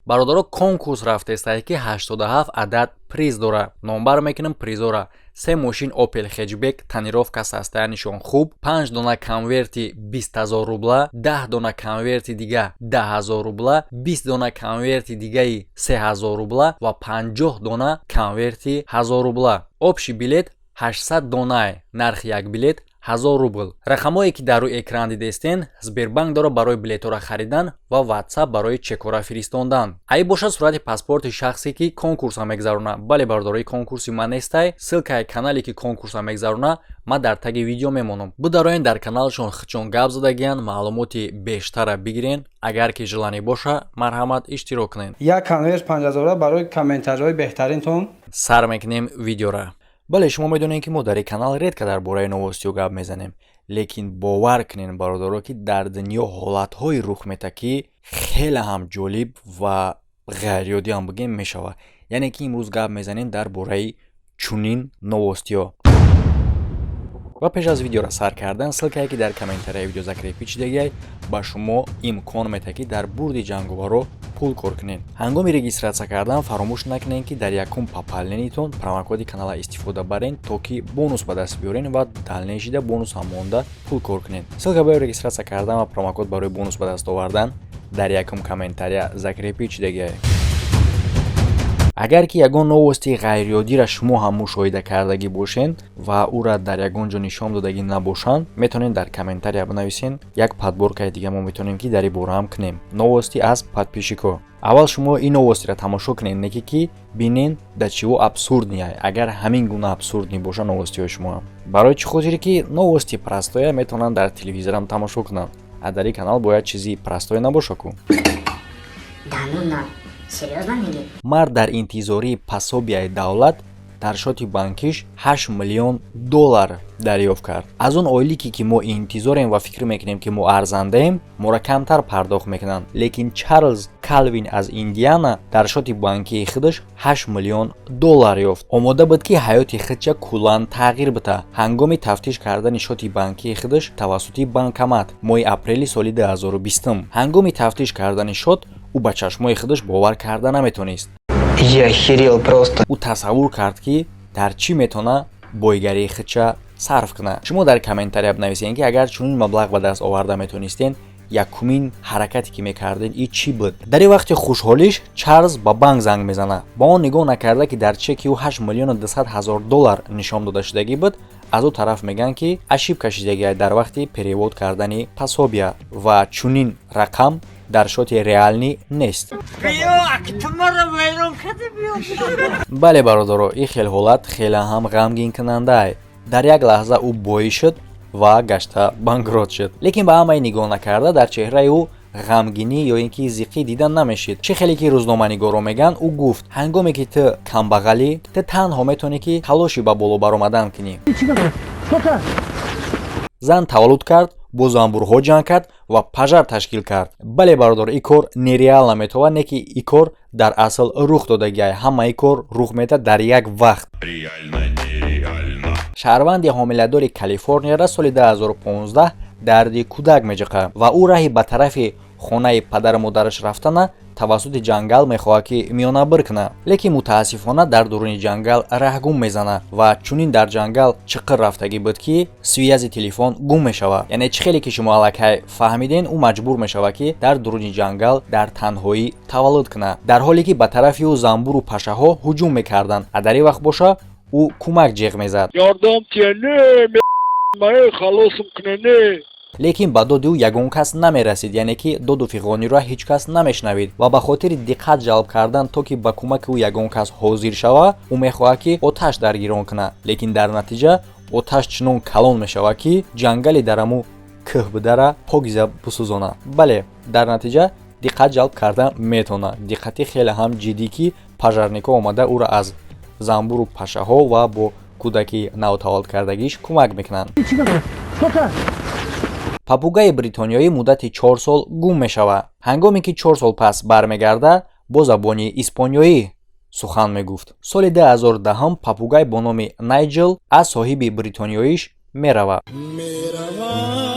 Бародаро, конкурс рафтестае, ки 87 адад приз дора. Номбар мекунем призора: се мошин Опел Хэтчбек, тонировка, состояниешон хуб, панҷ дона конверти 20 000 рубла, 10 дона конверти дига 10 000 рубла, 20 дона конверти дигаи 3000 рубла ва 50 дона конверти 1000 рубла. Общий билет 800 донае. Нархи як билет 1000 рубл. Рақамҳое, ки дар рӯи экран дидестен, Сбербанк дора барои билетҳоро харидан ва Ватсап барои чекора фиристондан. Ай бошад сурати паспорти шахсе, ки конкурса мегзарона. Бале, бародарои, конкурси ман нестай. Ссылкаи канале, ки конкурса мегзарона, ман дар таги видео мемонам. Будароен, дар каналшон худшон гап задагиян, маълумоти бештара бигирен. Агар ки желание боша, марҳамат, иштирок кунед. Як конверт 5000 барои комментариҳои беҳтаринтон. Сар мекунем видеора. Бале, шумо медонед, ки мо дар ин канал редко дар бораи новостиҳо гап мезанем, лекин бовар кунед, бародаро, ки дар дунё ҳолатҳое рух метад, ки хеле ҳам ҷолиб ва ғайриоддӣ ҳам бигем мешавад. Яъне ки имрӯз гап мезанем дар бораи чунин новостиҳо. Ва пеш аз видеоро сар кардан, ссылкае, ки дар комментарияи видео закрепить шидагиай, ба шумо имкон медиҳад, ки дар бурди ҷанговаро пул кор кунед. Ҳангоми регистрация кардан фаромӯш накунед, ки дар якум пополнениятон промокоди канала истифода барен, то ки бонус ба даст биёрен ва дальнейшийда бонус ҳам монда пул кор кунед. Ссылка барои регистрация кардан ва промокод барои бонус ба даст овардан дар якум комментария закрепить шидагиай. Агар ки ягон новости ғайриоддиро шумо ҳам мушоҳида кардагӣ бошед ва ӯра дар ягон ҷо нишон додагӣ набошанд, метавонед дар комментария бинависен. Як подборкаи дига мо метавонем, ки дар ин бора ҳам кунем, новости аз подписчико. Аввал шумо ин новостиро тамошо кунед, неки ки бинен, да чиво абсурдный. Агар ҳамин гуна абсурдный боша новостиҳои шумо, барои чӣ хотире ки новости простоя метавонанд дар телевизорам тамошо кунанд, а дар ин канал бояд чизи простое набоша ку. Серьезно меги? Мард дар интизории пособияи давлат дар шоти банкиш 8 миллион доллар дарёфт кард. Аз он ойлике, ки мо интизорем ва фикр мекунем, ки мо арзандаем, моро камтар пардохт мекунанд. Лекин Чарлз Калвин аз Индиана дар шоти банкии худаш 8 миллион доллар ёфт. Омода буд, ки ҳаёти худша куллан тағйир бита ҳангоми тафтиш кардани шоти банкии худаш тавассути банкомат моҳи апрели соли 2020. Ҳангоми тафтиш кардани шот ӯ ба чашмои худаш бовар карда наметонист. Я охерел просто. Ӯ тасаввур кард, ки дар чӣ метавона бойгарии худша сарф кунад. Шумо дар комментария бинависед, ки агар чунин маблағ ба даст оварда метонистен, якумин ҳаракате, ки мекардед, и чӣ буд? Дар ин вақти хушҳолиш Чарлз ба банк занг мезанад. Ба он нигоҳ накарда, ки дар чеки ӯ 8 миллиону 200 ҳазор доллар нишон дода шудагӣ буд, аз ӯ тараф мегӯянд, ки ошибка шидагиай дар вақти перевод кардани пособия ва чунин рақам дар шоти реальный нест. Бале, бародаро, ин хел ҳолат хеле ҳам ғамгинкунандаа. Дар як лаҳза ӯ боӣ шуд ва гашта банкрот шуд. Лекин ба ҳамаи нигоҳ накарда, дар чеҳраи ӯ ғамгинӣ ё ин ки зиқӣ дида намешид. Чӣ хеле ки рӯзноманигорро мегӯянд, ӯ гуфт: ҳангоме ки ту камбағалӣ, ту танҳо метавонӣ, ки талоши ба боло баромадан кунӣ. Зан таваллуд кард, бо занбурҳо ҷанг кард ва пожар ташкил кард. Бале, бародар, ин кор нереал наметавад, не ки ин кор дар асл рух додагиай. Ҳамаи кор рух метавад дар як вақт. Шаҳрванди ҳомиладори Калифорнияра соли 2015 дарди кӯдак меҷиқад ва ӯ раҳи ба тарафи хонаи падару модараш рафтана тавассути ҷангал мехоҳад, ки миёнабир кунад. Лекин мутаассифона дар дуруни ҷангал раҳ гум мезанад ва чунин дар ҷангал чиқир рафтагӣ буд, ки связи телефон гум мешавад. Яъне чӣ хеле ки шумо аллакай фаҳмиден, ӯ маҷбур мешавад, ки дар дуруни ҷангал дар танҳоӣ таваллуд кунад, дар ҳоле ки ба тарафи ӯ занбуру пашаҳо ҳуҷум мекарданд. А дар ин вақт боша ӯ кӯмак ҷеғ мезад. Халосм кунене. Лекин ба доди ӯ ягон кас намерасид, яъне ки доду фиғониро ҳеҷ кас намешнавид. Ва ба хотири диққат ҷалб кардан, то ки ба кӯмаки ӯ ягон кас ҳозир шавад, ӯ мехоҳад, ки оташ даргирон кунад. Лекин дар натиҷа оташ чунон калон мешавад, ки ҷангали дараму кӯҳ будара покиза бисӯзонад. Бале, дар натиҷа диққат ҷалб карда метавонад, диққати хеле ҳам ҷиддӣ, ки пожарникҳо омада ӯро аз занбуру пашаҳо ва бо кӯдаки навтаваллудкардагиш кӯмак мекунанд. Папугаи бритониёӣ муддати 4 сол гум мешавад. Ҳангоме ки 4 сол пас бармегардад, бо забони испониёӣ сухан мегуфт. Соли 2010 папугай бо номи Найҷел аз соҳиби бритониёиш меравад. Меравад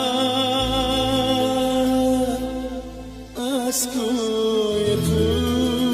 аз кӯи ту.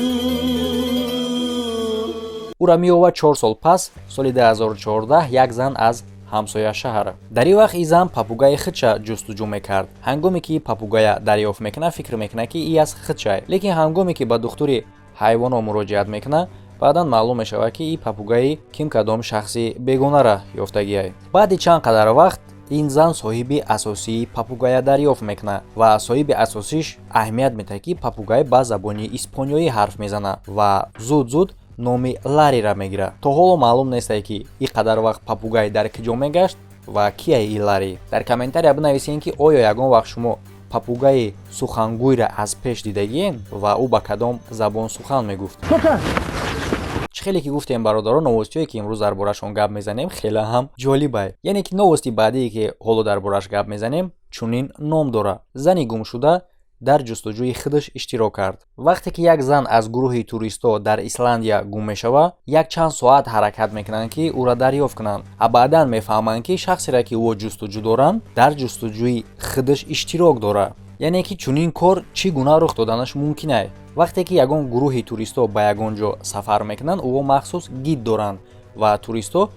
Ӯра меёвад 4 сол пас, соли 2014, як зан аз ҳамсоя шаҳр. Дар ин вақт и зан попугаи худша ҷустуҷӯ мекард. Ҳангоме ки попугая дарёфт мекунад, фикр мекунад, ки и аз худшай, лекин ҳангоме ки ба духтури ҳайвонот муроҷиат мекунад, баъдан маълум мешавад, ки и попугаи ким кадом шахси бегонара ёфтагиай. Баъди чанд қадар вақт ин зан соҳиби асосии попугая дарёфт мекунад ва соҳиби асосиш аҳамият медиҳад, ки попугай ба забони испониёӣ ҳарф мезанад ва зуд зуд номи Ларира мегирад. То ҳоло маълум нестае, ки ин қадар вақт попугай дар киҷо мегашт ва кияи и Лари. Дар комментария бинависед, ки оё ягон вақт шумо попугаи сухангӯйра аз пеш дидагиен ва ӯ ба кадом забон сухан мегуфт. Чӣ хеле ки гуфтем, бародарон, новостиҳое, ки имрӯз дар борашон гап мезанем, хеле ҳам ҷолибай. Яъне ки новости баъдие, ки ҳоло дар бораш гап мезанем, чунин ном дорад: «Зани гумшуда дар ҷустуҷӯи худаш иштирок кард». Вақте ки як зан аз гурӯҳи туристҳо дар Исландия гум мешавад, якчанд соат ҳаракат мекунанд, ки ӯро дарёфт кунанд, а баъдан мефаҳманд, ки шахсере, ки ӯ ҷустуҷӯ доранд, дар ҷустуҷӯи худаш иштирок дорад. Яъне ки чунин кор чӣ гуна рух доданаш мумкин ай? Вақте ки ягон гурӯҳи туристҳо ба ягон ҷо сафар мекунанд, ӯҳо махсус гид доранд ва туристҳо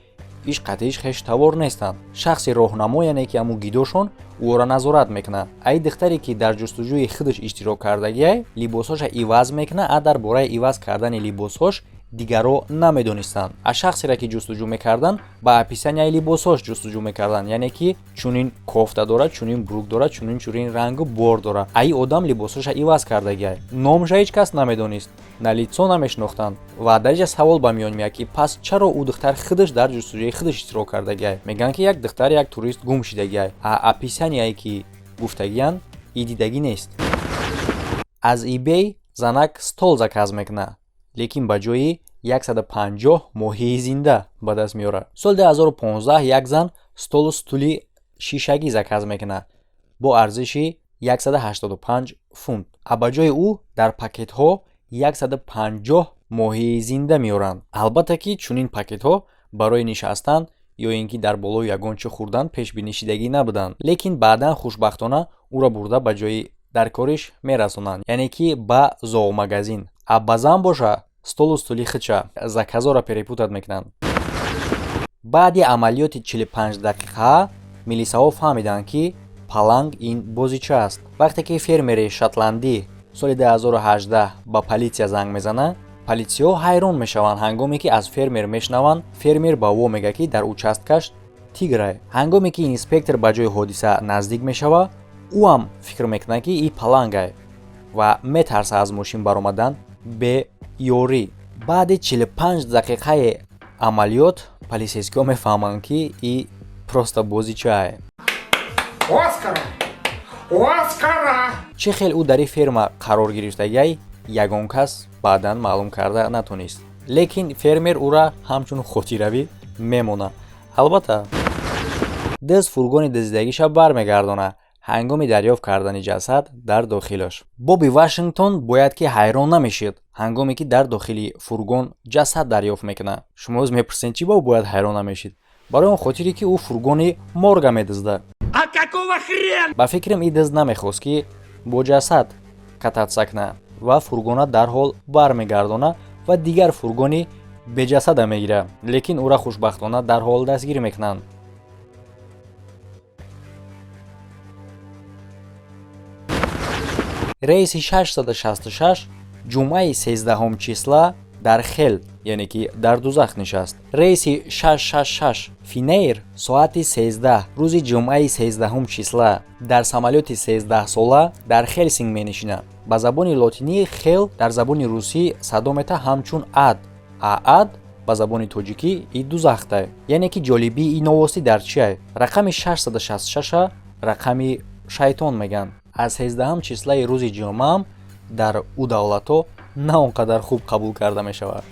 иш қатъиш хештавор нестанд. Шахси роҳнамо, яъне ки ҳамун гидошон, ӯро назорат мекунад. Ай духтаре, ки дар ҷустуҷӯи худаш иштирок кардагиай, либосҳоша иваз мекунад, а дар бораи иваз кардани либосҳош дигарро намедонистанд. Аз шахсере, ки ҷустуҷӯ мекарданд, ба описанияи либосҳош ҷустуҷӯ мекарданд, яъне ки чунин кофта дорад, чунин брюк дорад, чунин чунин рангу бор дорад. Аи одам либосҳоша иваз кардагиай, номша ҳеҷ кас намедонист, на лицо намешинохтанд. Ва дар инҷа савол ба миён меяд, ки пас чаро ӯ духтар худаш дар ҷустуҷӯи худаш иштирок кардагиай? Мегӯянд, ки як духтар, як турист гум шидагиай, а описанияе, ки гуфтагиянд, и дидагӣ нест. Аз eBay занак стол заказ мекунад, лекин ба ҷои 150 моҳии зинда ба даст меорад. Соли 2015 як зан столу стули шишагӣ заказ мекунад бо арзиши 185 фунт, а ба ҷои ӯ дар пакетҳо 150 моҳии зинда меоранд. Албатта, ки чунин пакетҳо барои нишастан ё ин ки дар болои ягон чӣ хӯрдан пешбинишидагӣ набуданд, лекин баъдан хушбахтона ӯро бурда ба ҷои даркориш мерасонанд, яъне ки ба зоомагазин. А ба зан боша, столу стули худша заказора перепутать мекунанд. Баъди амалиёти 45 дақиқа милисаҳо фаҳмиданд, ки паланг ин бозича аст. Вақте ки фермери шотландӣ соли 2018 ба политсия занг мезанад, политсиҳо ҳайрон мешаванд, ҳангоме ки аз фермер мешунаванд. Фермер ба ӯ мегӯяд, ки дар участкаш тиграй. Ҳангоме ки инспектор ба ҷои ҳодиса наздик мешавад, ӯ ҳам фикр мекунад, ки и палангай, ва метарса аз мошин баромадан бе ёрӣ. Баъди 45 дақиқаи амалиёт полисейскиҳо мефаҳманд, ки и просто бозичае. Оскара! Оскара! Чӣ хел ӯ дар ин ферма қарор гирифтагиай, ягон кас баъдан маълум карда натонист, лекин фермер ӯра ҳамчун хотиравӣ мемонад. Албатта, дизд фургони дуздидагиша бармегардонад ҳангоми дарёфт кардани ҷасад дар дохилаш. Боби Вашингтон бояд ки ҳайрон намешид, ҳангоме ки дар дохили фургон ҷасад дарёфт мекунад. Шумо оз мепурсед, чӣ ба ӯ бояд ҳайрон намешид? Барои он хотире, ки ӯ фургони морга медуздад. Ба фикрам, и дизд намехост, ки бо ҷасад кататься кунад, ва фургона дарҳол бармегардонад ва дигар фургони беҷасада мегирад, лекин ӯра хушбахтона дарҳол дастгир мекунанд. Рейси 666 ҷумъаи 13 числа дар Хел, яъне ки дар дузах, нишаст. Рейси 666 Финейр соати 13 рӯзи ҷумъаи 13 числа дар самолёти 13сола дар Хелсинг менишинад. Ба забони лотинӣ хел дар забони русӣ садо мета ҳамчун ад, а ад ба забони тоҷикӣ и дузахтай. Яъне ки ҷолибии ин новостӣ дар чиай? Рақами 666 рақами шайтон мегӯянд. Аз 13 числаи рӯзи ҷумъаам дар ӯ давлатҳо на он қадар хуб қабул карда мешавад.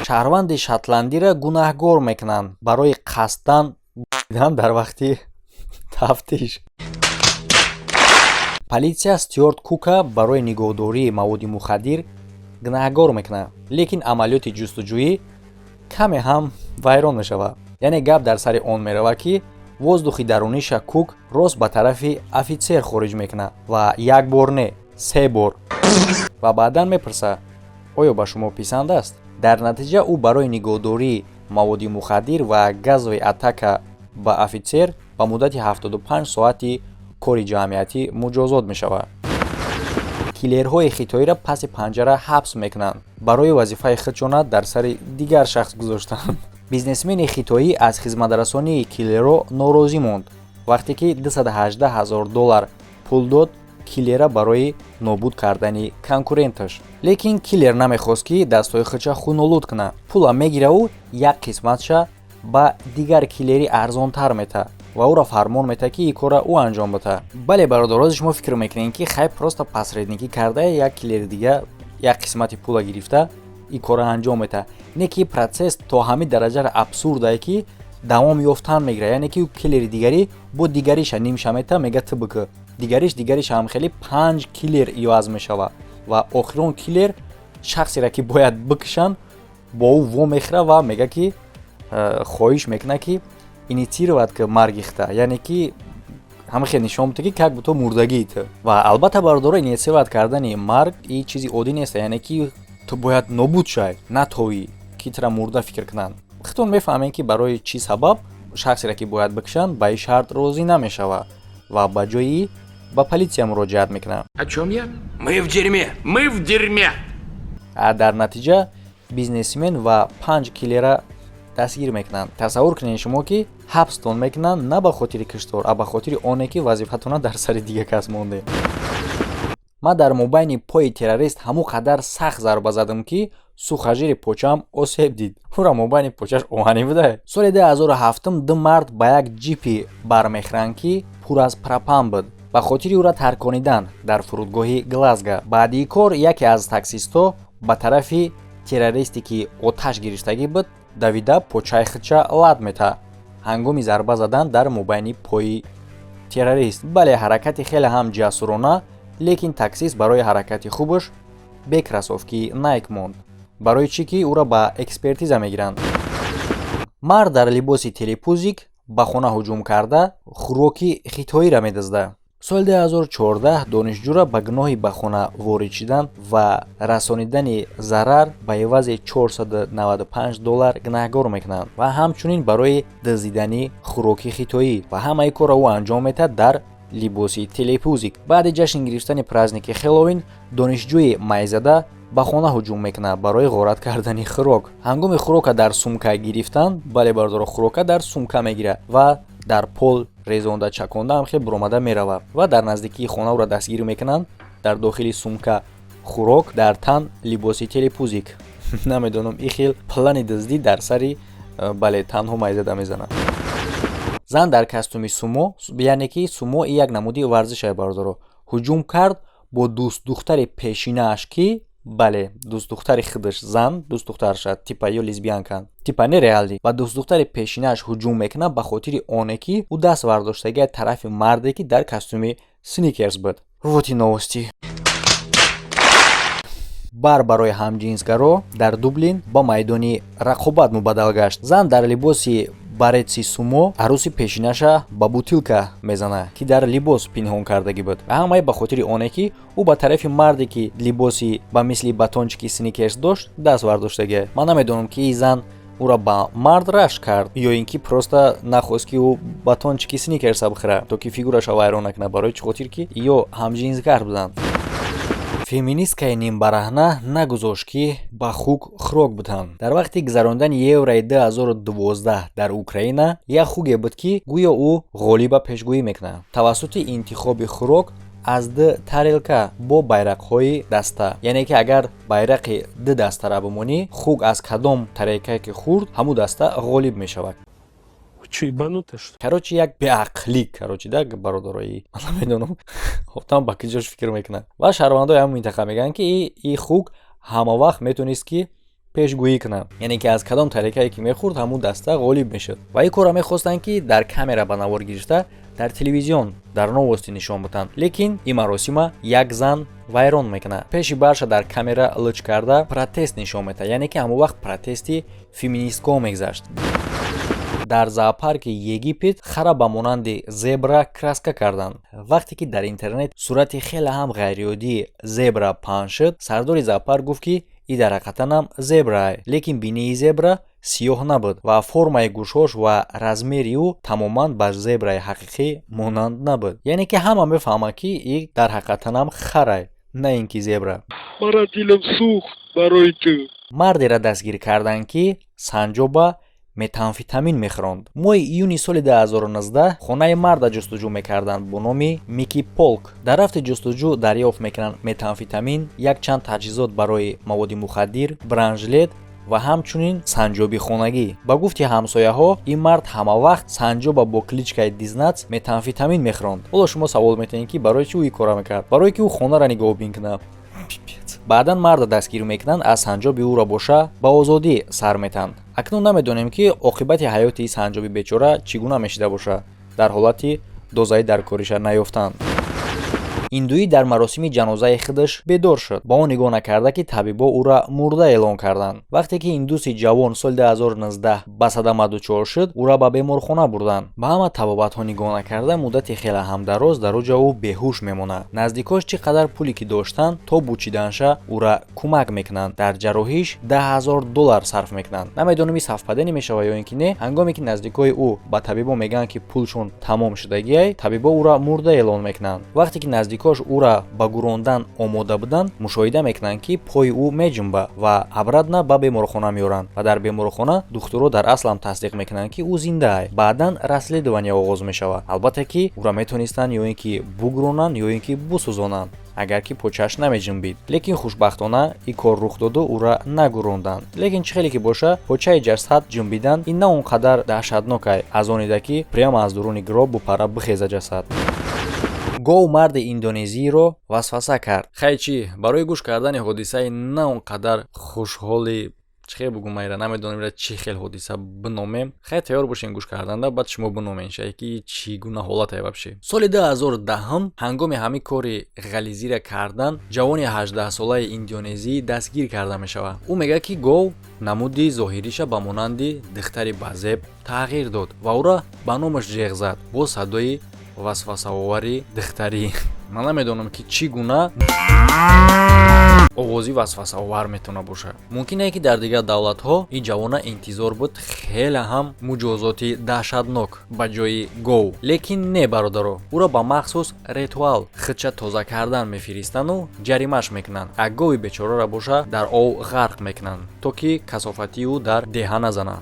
Шаҳрванди шотландиро гунаҳгор мекунанд барои қасдан дар вақти тафтиш. Политсия Стюарт Кука барои нигоҳдории маводи мухаддир гунаҳгор мекунад, лекин амалиёти ҷустуҷӯӣ каме ҳам вайрон мешавад. Яъне гап дар сари он меравад, ки воздухи даруниша Кук рост ба тарафи офитсер хориҷ мекунад, ва як бор не, се бор, ва баъдан мепурсад: «Оё ба шумо писанд аст?» Дар натиҷа ӯ барои нигоҳдории маводи мухаддир ва газовая атака ба офитсер ба муддати 75 соати кори ҷамъиятӣ муҷозот мешавад. Киллерҳои хитоиро паси панҷара ҳабс мекунанд, барои вазифаи худшона дар сари дигар шахс гузоштанд. Бизнесмени хитоӣ аз хизматрасонии киллерҳо норозӣ монд, вақте ки 218 ҳазор доллар пул дод киллера барои нобуд кардани конкуренташ. Лекин киллер намехост, ки дастҳои худша хунолуд кунад. Пула мегираву як қисматша ба дигар киллери арзонтар метаҳад ва ӯро фармон метаҳад, ки ин корра ӯ анҷом битаҳад. Бале, бародарози, шумо фикр мекунед, ки хай, просто посредникӣ карда, як киллери дига як қисмати пула гирифта, ин корро анҷом метаҳад. Не ки процесс то ҳамин дараҷаро абсурдае, ки давом ёфтан мегирад. Яъне ки киллери дигарӣ бо дигариша нимша метаҳад, мега: «Ту бикӯ». Дигариш, дигариш ҳам, хеле панҷ киллер иваз мешавад ва охирон киллер шахсеро, ки бояд бикушанд, бо ӯ вомехӯрад ва мега, ки хоҳиш мекунад, ки инициировать ки марги хита, яъне ки ҳама хел нишон буда, ки как будто мурдагии ту. Ва албатта, бародаро, инициировать кардани марг и чизи оддӣ нест, яъне ки ту бояд нобуд шавӣ, натовӣ ки тура мурда фикр кунанд. Худтон мефаҳмем, ки барои чӣ сабаб шахсеро, ки бояд бикушанд, ба ин шарт розӣ намешавад ва ба ҷои ба полиция муроҷиат мекунад. О чем я? Мы в дерьме! Мы в дерьме! Дар натиҷа бизнесмен ва панҷ киллера дастгир мекунанд. Тасаввур кунед шумо, ки ҳабстон мекунанд на ба хотири киштор, а ба хотири оне, ки вазифатона дар сари дига кас монде. Ман дар мобайни пои террорист ҳамон қадар сахт зарба задам, ки сухожилие почаам осеб дид. Ӯра мобайни почаш оҳанӣ буда. Соли 2007 ду мард ба як ҷипи бармехӯранд, ки пур аз пропан буд, ба хотири ӯра тарконидан дар фурудгоҳи Глазга. Баъди кор яке аз таксистҳо ба тарафи террористе, ки оташ гирифтагӣ буд, давида, почаи худша лат метаҳад ҳангоми зарба задан дар мобайни пои террорист. Бале, ҳаракати хеле ҳам ҷасурона, лекин таксист барои ҳаракати хубаш бе кроссовки Найк монд. Барои чӣ ки ӯро ба экспертиза мегиранд. Мард дар либоси телепузик ба хона ҳуҷум карда, хӯроки хитоиро медуздад. Соли 2014 донишҷӯра ба гуноҳи ба хона ворид шудан ва расонидани зарар ба ивази 495 доллар гунаҳгор мекунанд ва ҳамчунин барои дуздидани хӯроки хитоӣ. Ва ҳамаи корро ӯ анҷом медиҳад дар либоси телепузик. Баъди ҷашн гирифтани праздники Хеллоуин донишҷӯи майзада ба хона ҳуҷум мекунад барои ғорат кардани хӯрок. Ҳангоми хӯрока дар сумка гирифтан, бале, бародаро, хӯрока дар сумка мегирад ва дар пол резонда, чаконда, ҳам хел буромада меравад ва дар наздикии хона ӯро дастгир мекунанд. Дар дохили сумка хӯрок, дар тан либоси телепузик. Намедонам, ин хел плани дуздӣ дар сари бале, танҳо майзада мезанад. Зан дар костюми сумо, яъне ки сумо як намуди варзишае, бародаро, ҳуҷум кард бо дӯстдухтари пешинааш, ки бале, дӯстдухтари худаш, зан дӯстдухтарша, типа ё лесбиянка, типа нереалӣ, ба дӯстдухтари пешинааш ҳуҷум мекунад ба хотири оне, ки ӯ даст вардоштагии тарафи марде, ки дар костюми Сникерс буд. Вот и новости. Бар барои ҳамҷинсгаро дар Дублин ба майдони рақобат мубаддал гашт. Зан дар либоси бореци сумо арӯси пешинаша ба бутылка мезанад, ки дар либос пинҳон кардагӣ буд. Ва ҳамаи ба хотири оне, ки ӯ ба тарафи марде, ки либоси ба мисли батончики Сникерс дошт, даст вардоштагӣ. Ман намедонам, ки ин зан ӯро ба мард рашк кард ё ин ки просто нахост, ки ӯ батончики Сникерса бихӯрад, то ки фигураша вайрон накунад. Барои чӣ хотир ки ё ҳамҷинсгар буданд. Феминисткаи нимбараҳна нагузошт, ки ба хук хӯрок бутанд. Дар вақти гузарондани Еврои 2012 дар Украина як хуге буд, ки гӯё ӯ ғолиба пешгӯӣ мекунад тавассути интихоби хӯрок аз ду тарелка бо байрақҳои даста. Яъне ки агар байрақи ду дастара бимонӣ, хук аз кадом тарелкае ки хӯрд, ҳамун даста ғолиб мешавад. Короче, як беақлӣ, короче, да, бародарои, ман намедонам, ҳофтам ба куҷош фикр мекунад. Ва шаҳрвандои ҳамин минтақа мегӯянд, ки и хук ҳама вақт метонист, ки пешгӯӣ кунад, яъне ки аз кадом тарелкае ки мехӯрд, ҳамун даста ғолиб мешуд. Ва ин корро мехостанд, ки дар камера ба навор гирифта, дар телевизион дар новости нишон бутанд. Лекин ин маросима як зан вайрон мекунад. Пеши барша дар камера луч карда, протест нишон медиҳад, яъне ки ҳамон вақт протести феминистгоҳ мегузашт. Дар зоопарки Египет хара ба монанди зебра краска карданд. Вақте ки дар интернет сурати хеле ҳам ғайриоддии зебра паҳн шуд, сардори зоопарк гуфт, ки И дар ҳақиқатанам зебрае, лекин бинии зебра сиёҳ набуд ва формаи гӯшҳош ва размери ӯ тамоман ба зебраи ҳақиқӣ монанд набуд. Яъне ки ҳама мефаҳмад, ки и дар ҳақиқатанам харай, на ин ки зебра. Мара дилам сӯхт барои ту. Мардеро дастгир карданд, ки санҷоба метамфетамин мехӯронд. Моҳи июни соли 2019 хонаи марда ҷустуҷӯ мекарданд бо номи Мики Полк. Дар рафти ҷустуҷӯ дарёфт мекунанд метамфетамин, якчанд таҷҳизот барои маводи мухаддир, бронежилет ва ҳамчунин санҷоби хонагӣ. Ба гуфти ҳамсояҳо, ин мард ҳамавақт санҷоба бо кличкаи Дизнатс метамфетамин мехӯронд. Ҳоло шумо савол метиҳед, ки барои чӣ ӯ ин кора мекард? Барое ки ӯ хонаро нигаҳбин кунад. Баъдан марда дастгир мекунанд, аз санҷоби ӯро боша ба озодӣ сар метаҳанд. Акнун намедонем, ки оқибати ҳаёти ин санҷоби бечора чӣ гуна мешида бошад дар ҳолати дозаи дар кориша наёфтанд. Индуӣ дар маросими ҷанозаи худаш бедор шуд, ба он нигоҳ накарда, ки табибо ӯра мурда эълон карданд. Вақте ки индуси ҷавон соли 2019 ба садама дучор шуд, ӯра ба беморхона бурданд. Ба ҳама табобатҳо нигоҳ накарда, муддати хеле ҳам дароз дар оҷа ӯ беҳуш мемонад. Наздикош чӣ қадар пуле ки доштанд, то бучиданша ӯра кӯмак мекунанд. Дар ҷарроҳиш 10 000 доллар сарф мекунанд. Намедонем, ин совпадение мешавад ё ин ки не. Ҳангоме ки наздикои ӯ ба табибо мегӯянд, ки пулшон тамом шудагиай, табибо ӯра мурда эълон мекунанд. Вақте ки наздикош ӯра ба гурондан омода буданд, мушоҳида мекунанд, ки пои ӯ меҷунба ва обратно ба беморхона меоранд ва дар беморхона духтуро дар аслам тасдиқ мекунанд, ки ӯ зиндаай. Баъдан расследование оғоз мешавад. Албатта ки ӯра метавонистанд ё ин ки бугуронанд, ё ин ки бусӯзонанд, агар ки почааш намеҷунбид, лекин хушбахтона ин кор рух доду ӯра нагуронданд. Лекин чӣ хеле ки боша, почаи ҷасад ҷунбидан ин на он қадар даҳшатнокай, аз онида ки прямо аз дуруни гроб бупара бихеза ҷасад. Гов марди индонезиро васваса кард. Хай чӣ, барои гӯш кардани ҳодисаи на он қадар хушҳоли, чӣ хел бугум, айра намедонам, ира чӣ хел ҳодиса биномем. Хай, тайёр бошем гӯш карданда, баъд шумо биномем шае, ки чӣ гуна ҳолате вообще. Соли 2010-м ҳангоми ҳамин кори ғализира кардан ҷавони 18-солаи индонезӣ дастгир карда мешавад. Ӯ мегӯяд, ки гов намуди зоҳириша ба монанди духтари базеб тағйир дод ва ӯра ба номаш ҷеғ зад бо садои васвасаовари духтарӣ. Ман намедонам, ки чӣ гуна овози васвасаовар метавона бошад. Мумкин е, ки дар дигар давлатҳо ин ҷавона интизор буд хеле ҳам муҷозоти даҳшатнок ба ҷои гов, лекин не, бародаро, ӯро ба махсус ритуал худша тоза кардан мефиристану ҷаримаш мекунанд, а гови бечораро боша дар ов ғарқ мекунанд, то ки касофатии ӯ дар деҳа назанад.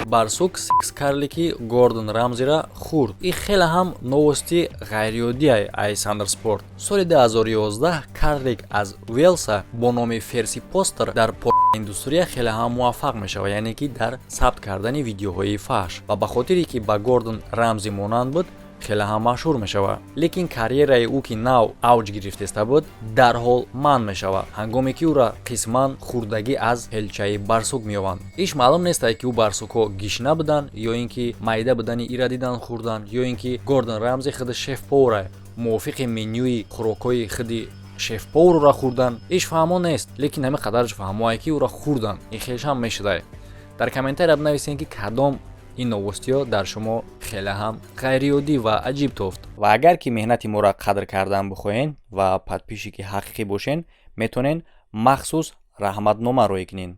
Барсук секс карлики Гордон Рамзира хӯрд. И хеле ҳам новости ғайриоддие ай Сандерспорт. Соли 2011 карлик аз Уелса бо номи Ферси Постер дар индустрия хеле ҳам муваффақ мешавад, яъне ки дар сабт кардани видеоҳои фаҳш, ва ба хотире ки ба Гордон Рамзи монанд буд, хеле ҳам машҳур мешавад. Лекин карьераи ӯ, ки нав авҷ гирифтеста буд, дарҳол манъ мешавад, ҳангоме ки ӯра қисман хӯрдагӣ аз ҳелчаи барсук меёбанд. Иш маълум нестае, ки ӯ барсукҳо гишна буданд ё ин ки майда будани ира дидан хӯрданд, ё ин ки Гордон Рамзи худи шеф-повара мувофиқи менюи хӯрокҳои худи шеф-поварро хӯрдан. Иш фаҳмо нест, лекин ҳамин қадарш фаҳмоае, ки ӯро хӯрдан. Ин хелшам мешудае. Дар комментария бинависем, ки кадом ин новостиҳо дар шумо хеле ҳам ғайриоддӣ ва аҷиб тофт. Ва агар ки меҳнати моро қадр кардан бихоҳен ва подписчики ҳақиқӣ бошен, метавонен махсус раҳматнома роӣ кунен.